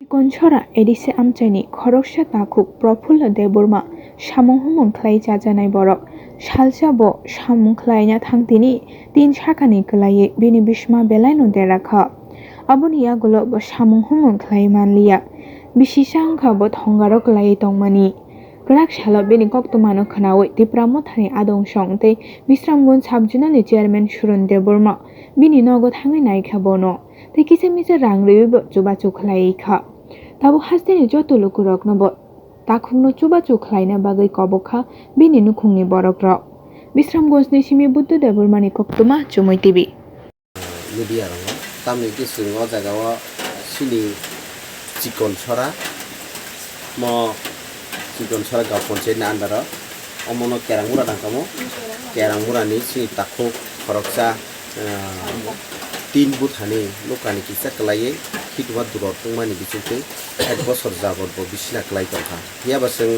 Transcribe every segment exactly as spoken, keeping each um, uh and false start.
Konsora A D C amchaini khoroksa takhuk Prafulla Debbarma samung humung khlai chajanai borok. Salsa bo samung khlaina thangtini tin sakani kwlaiwi bini bisma belaino dera kha. Aboni yagulo bo samung humung khlai manliya. Bisi sa wngkha bo thongaro kwlaiwi tongmani. Kwrak salo bini koktwmano khwnawi Tipra Mothani adong song tei Bisramganj Sub-Zonal ni Chairman Suren Debbarma bini nogo thangwi naikha bono. Tei kisa misa rang rwui bo chubachu khlaiwi kha. Tabuk hasteni joto lukurokno bo takhukno chubachu khlaina bagwi kobok kha bini nukhungni borokrok. Bisramganjni simi Buddha Debbarmani koktwma Chumui T V. Media rok tamni hwnkhe chwng o jaga o chini Chikonsora mo Chikonsora Gaon Panchayat ni under o omono Kerangbura nang kamo Kerangbura ni chini takhuk khoroksa ah, tin buthani nokani kisa kwlaiwi khituma duror tongmani bisingtwi ek bosor jabot bo bisina kwlai tongkha. Phiya ba chwng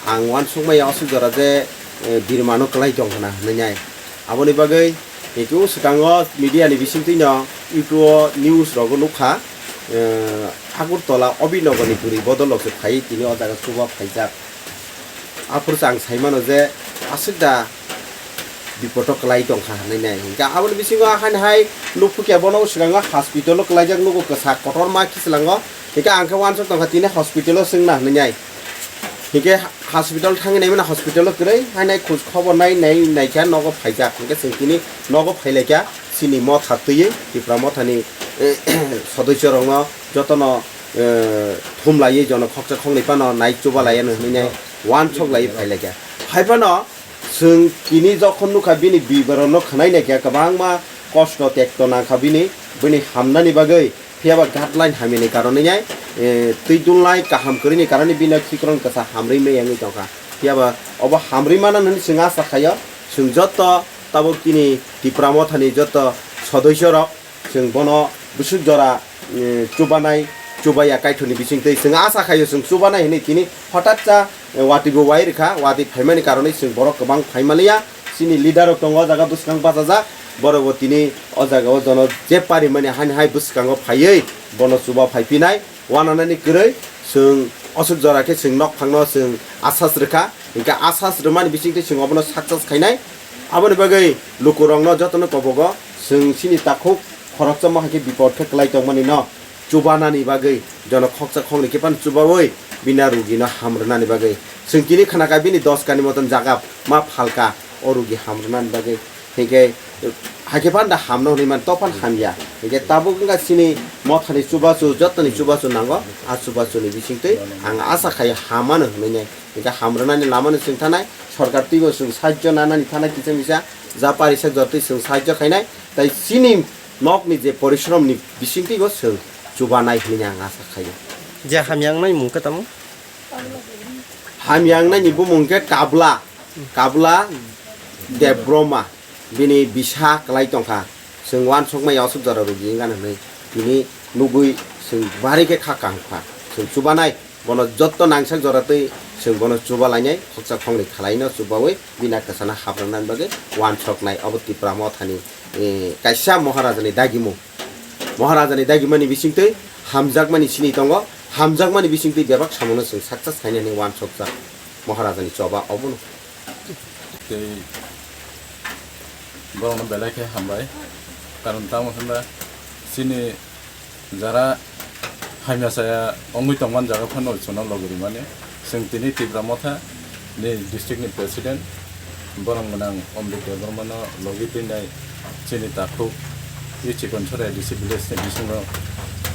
ang uansukmaya aswk jora je eh, birmano kwlai tong hwnna hwnwi nai. Aboni bagwi hwnkhe o swkango media ni bisingtwino YouTube o news rogo nukha, eh, Agartala Abhinogor ni bwrwi bodol rok se phaiwi tini o jaga chuba phaijak. Aphuru se ang sai mano je aswk da bipodo kwlai tongkha hinwi nai. Hinkhe aboni bisingo haino hai nukphukya bono swkango hospital o kwlaijak nugo kwsa kotorma khichwlango. Hinkhe ang khe uansuk tongkha tini hospital o swngna hinwi nai. Hinkhe hospital thangwi naimano hospital o kwrwi haino khoj khobor nai nai naikha nogo phaijak. Hinkhe chwng tini nogo phailaikha chini motha twiwi Tipra mothani sodosyo rokno jotono eh, thumlaiwi jono khoksa khoknwi phano nai chubalaiya hinwi nai uansuk laiwi phailaikha. Hai phano chwng tini jokhon nukha bini biboronno khwnai naikha kwbangma kosto tekto nangkha bini, bini hamnani bagwi. Phiya ba guideline hamyani karonwi nai, eh, twi dulnai kaham kwrwini karonwi bino khikrong kwsa hamrwi maya wngwi tongkha. Phiya ba obo hamrwi mano hinwi chwng asa khaio. Chwng joto tabuk tini Tipra mothani joto sodosyo rok chwng bono bwswk jora, eh, chubanai, chubaiya Kaitorni bisingtwi. Chwng asa khaio chwng chubanai hinwi tini hotat cha, eh, watwi bo wai rwkha, watwi phaimani karonwi chwng borok kwbang phaimanliya. Chini leader rok tongo o jaga bwskang bachajak, borok bo tini o jaga o jono je parimani hani hai bwskango phaiwi bono chuba phaiphinai. Wananani kwrwi chwng aswk jora khe chwng nokphangno chwng asas rwkha, hinkhe asas rwmani bisingtwi chwng obono success khainai. Aboni bagwi lukurokno jotono kobogo chwng chini takhuk khoroksa mohai khe bipot khe kwlai tongmani no chubanani bagwi jono khoksa khoknwi khe phano chubaui bini rugino ham rwnani bagwi. Chwng tini khnakha bini dos kani moton jaga ma phalka o rugi ham rwnani bagwi. Hinkhe, haikhe phan da hamno hwnwi man, to phan hamya. Hinkhe tabuk wngkha chini mothani chubachu, jotoni chubachu nango, a chubachuni bisingtwi ang asa khai hamano hwnwi nai. Hinkhe ham rwnani lamano chwng thanai, sorkar twibo chwng sahajjo nanani thanai kisa misa, ja pari sak jotwi chwng sahajjo khainai, tai chini nokni je porishramni bisingtwibo chwng chubanai hwnwi ang asa khaio. Je hamya wngnai mung khe tamo? Hamya wngnai ni bumung khe Kabla, Kabla Debbarma. Bini bisa kwlai tongkha, chwng uansukmaya aswk jora rugi wngkha hinwi tini nugwi chwng bari khe kha kaham kha. Chwng chubanai, bono jotto nangsak jora twi chwng bono chuba lainai, khoksa khoknwi khwlaino chubaui bini kwchana hap rwnani bagwi uansuknai. Obo Tipra mothani, eh, kaisa Maharajani dagimung. Maharajani dagimani bisingtwi hamjakmani sini tongo, hamjakmani bisingtwi bebak samono chwng success khainani uansukjak Maharajani choba obono. Tei borokno belai khe hambai, karon tamo hwnba chini jara hamya saya wngwi tongmani jaga phano chwngno logi rimani. Chwng tini Tipra Motha ni district ni president borok gwnang Omrit Debbarmano logi twinai chini takhuk i Chikonsora A D C village ni bisingo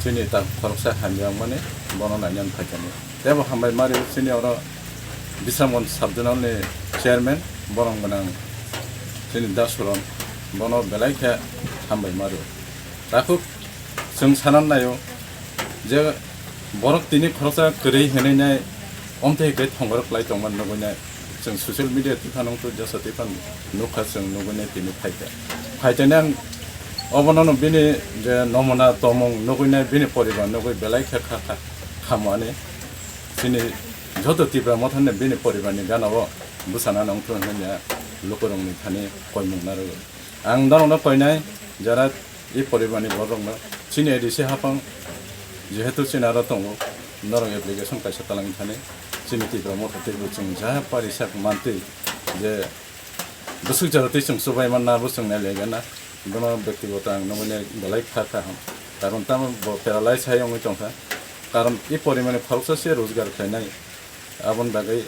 chini takhuk khoroksa hamya wngmani bono nainani phaikha. Tebo hambai mari chini oro Bisramganj sub-zonal ni chairman borok gwnang chini Dasuron bono belai khe hambai mari. Takhuk chwng sanan naio je borok tini khoroksa kwrwi hinwi nai omtwi kwrwi thongorok kwlai tongmani nugwi nai. Chwng social media twi phano wngtwi jesa twi phano nukha chwng nugwi nai tini phaikha. Phaitani ang obono no bini je nomona tongmung nugwi nai bini poribar nugwi belai khe kha kha khamani. Chini joto Tipra Mothani bini poribarni gana o bwsana nang thung hwnwi lukurokni thani koimung narwgo. Ang norokno koinai jara i poribarni borokno chini A D C hapang jehetu chini aro tongo, norok application kaisa talangwi thani chini Tipra Motha teibo chwng ja pari sak mantwi je bwswk jagotwi chwng chubai manna bo chwng nai laigana. Bono bektigoto ang nugwi nai belai kha kha ham. Karon tamo bo paralyze hai wngwi tongkha. Karon e porimani phalsa se rojgar khlainai. Aboni bagwi